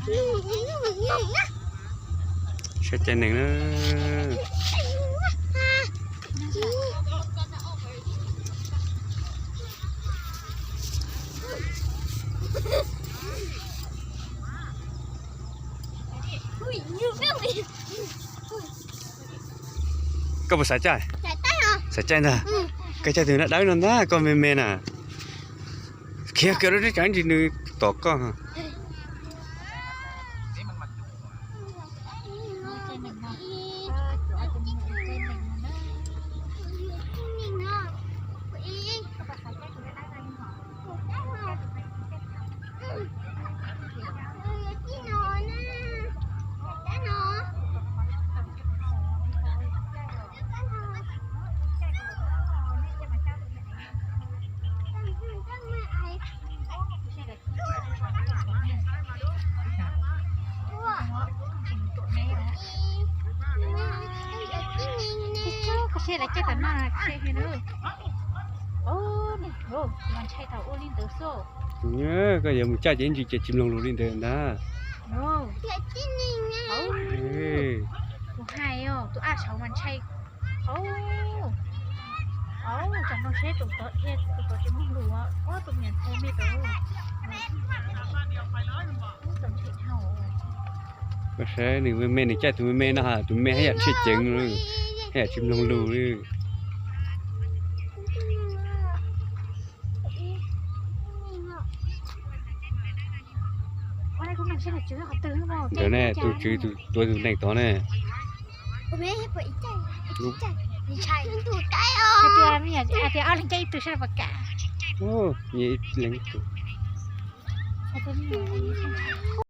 Saib caij nees na. Koj puas xav caij? Xav caij ntag. Koj caij tus dawb dawb no ntag, koj me me na. Khiav kiag rau teb tsam ntsis nws tom koj. Koj seb lawv caij tom no, mas ntshai thaum ua li ntawd xwb. Koj yuav mus caij ces ntsis ces tsis mloog lus li ntawd ntag. Kuv hais os, tus aj saud mas ntshai. Au, tsam no seb tus tod dhia, tus tod tsis mloog lus, ob tus niam ntxhais me tod. Koj saib nws me me, nws caij tus me me no, tus me haj yam tshia ceev, haj yam tsis mloog lus li. Ntawd ne, tus tswv tus tuav tus neeg tod ne. Hais tias ob leeg caij ib tug saib puas kam. Ib leeg ib tug.